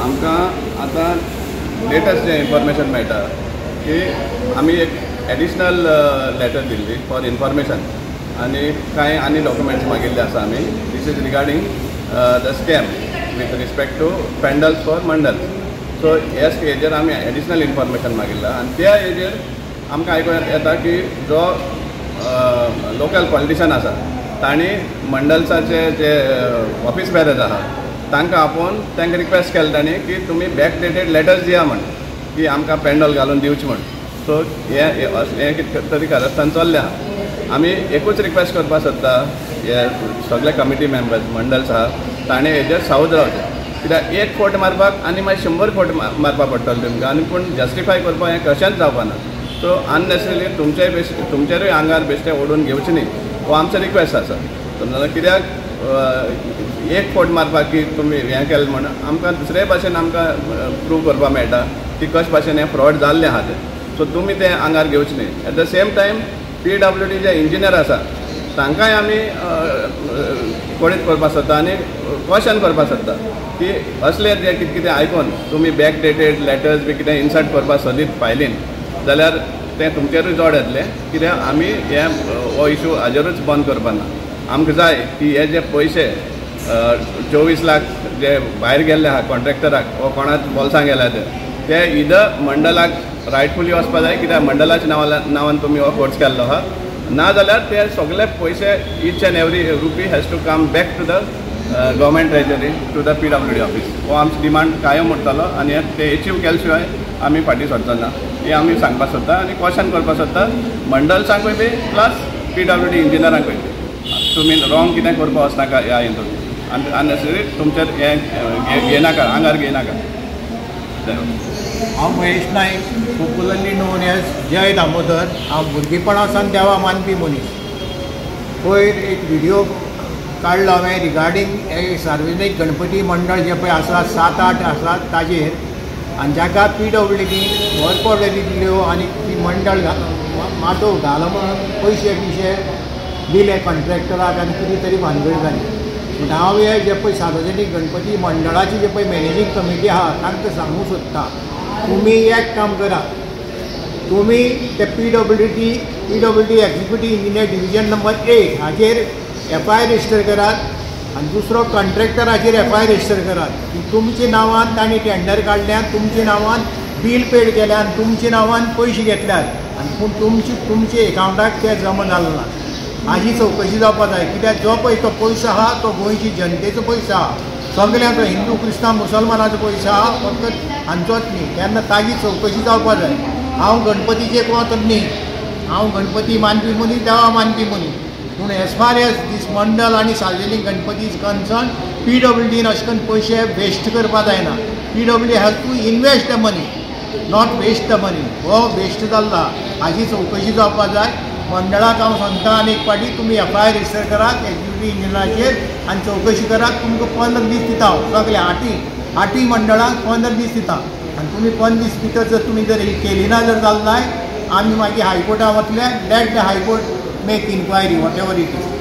आमकां आतां लेटस्ट जें इन्फॉर्मेशन मेळटा की आमी एक additional letter Delhi for information आनी कांय आनी डॉक्युमेंट्स मागिल्ले आसा आमी. This is regarding the scam with respect to pandals for mandal. So हे हेजेर आमी एडिशनल इन्फॉर्मेशन मागिल्ला आनी त्या हेजेर आमकां आयकूंक येता की जो लोकल पॉलिटिशन आसा तांणी मंडल्साचे जे ऑफिस बेरर्स आहा तांकां आपोवन तांकां रिक्वेस्ट केलें तांणी की तुमी बॅक डेटेड लेटर्स दिया म्हण की आमकां पेंडल घालून दिवचें म्हण. सो हें कितें तरी कारस्थान चल्लें आहा. आमी एकूच रिक्वेस्ट करपाक सोदता हे सगळे कमिटी मेंबर्स मंडल्स आहा ताणें हेजेर सावध रावचें, कित्याक एक फोट मारपाक आनी मागीर 100 फोट मारपाक पडटलें तुमकां आनी पूण जस्टिफाय करपाक हें कशेंच जावपा ना. सो अननेसेसरी तुमचेरूय आंगार बेश्टें ओडून घेवचें न्ही, हो आमचो रिक्वेस्ट आसा. समजा कित्याक एक फोट मारपाक की तुमी हें केलें म्हण आमकां दुसरे भाशेन आमकां प्रूव करपाक मेळटा की कशे भाशेन हें फ्रॉड जाल्लें आहा तें. सो तुमी तें आंगार घेवचें न्ही. At the same time PWD J engineer आसा तांकांय आमी कोडीत करपाक सोदता आनी क्वेशन करपाक सोदता की असले जे कितें कितें आयकून तुमी बॅक डेटेड लेटर्स बी कितें इन्सर्ट करपाक सोदीत फायलीन जाल्यार तें तुमचेरूय जोड येतलें, कित्याक आमी हें हो इशू हाजेरूच बंद करपा ना. आमकां जाय की हे जे पयशे 24 लाख जे भायर गेल्ले आहा कॉन्ट्रॅक्टराक वो कोणाच बोल्सां गेल्या ते इदर मंडलाक रायटफुली वचपा जाय, कित्याक मंडळाच्या नांवान तुमी हो खर्च केल्लो आहा, ना जाल्यार ते सगळे पयशे each and every rupee has to come back to the government treasury to the PWD office. हो आमचो डिमांड कायम उरतलो आनी ते एचीव केले शिवाय आमी फाटीं सरचो ना हें आमी सांगपाक सोदता आनी क्वेशन करपाक सोदता मंडल्सांकूय बी प्लस PWD इंजिनियरांकूय बी तुमी रॉंग कितें करपाक वचनाका ह्या हितून आनी अननेसेसरी तुमचेर हें घेयनाका, आंगार घेयनाका. हांव Mahesh Naik, popularly known as Jai Damodar. हांव भुरगेपणा सावन देवा मानपी मनीस. पयर एक व्हिडियो काडलो हांवें रिगार्डींग सार्वजनीक गणपती मंडळ जे पळय आसा 7-8 आसा ताजेर, आनी जाका PWD work ऑर्डरी दिल्यो आनी ती मंडळ माटोव घालो म्हणून पयशे बिशे दिले कॉन्ट्रॅक्टराक आनी कितें तरी भानगड जाली. पूण हांव हे जे पळय सार्वजनीक गणपती मंडळाची जे पळय मॅनेजींग कमिटी आहा तांकां सांगूंक सोदता, तुमी एक काम करा, तुमी ते PWD executive engineer division number 8 हाजेर FIR register करात आनी दुसरो कॉन्ट्रॅक्टराचेर FIR register करात की तुमच्या नांवान तांणी टेंडर काडल्यात, तुमच्या नांवान बील पेड केल्या आनी तुमच्या नांवान पयशे घेतल्यात आनी पूण तुमचे एकावंटाक ते जमा जाले ना. हाजी चवकशी जावपाक जाय, कित्याक जो पळय तो पयसो आहा तो गोंयची जनतेचो पयसो आहा, सगल्यांचो, हिंदू क्रिस्तांव मुसलमानाचो पयसो आहा, फक्त हांचोच न्ही. तेन्ना ताजी चवकशी जावपाक जाय. हांव गणपतीचें कोत न्ही, हांव गणपती मानपी मनीस, देवा मानपी मनीस, पूण एज फार एज दीस मंडळ आनी सार्वजनीक गणपती is concern PWDन अशें करून पयशे वेस्ट करपाक जायना. PWD has to invest the money, not waste the money. हो वेस्ट जाल्लो हाजी चवकशी जावपाक जाय. मंडळाक हांव सांगता आनी एक फावटी तुमी FIR register करात एक्झिक्युटीव इंजिनियराचेर आनी चवकशी करात. तुमकां 15 दीस दिता हांव, सगळे आठूय मंडळांक 15 दीस दिता आनी तुमी 15 दीस भितर जर तुमी जर ही केली ना जर जालें जाय आमी मागीर हायकोर्टान वतले. Let the high court make inquiry whatever it is.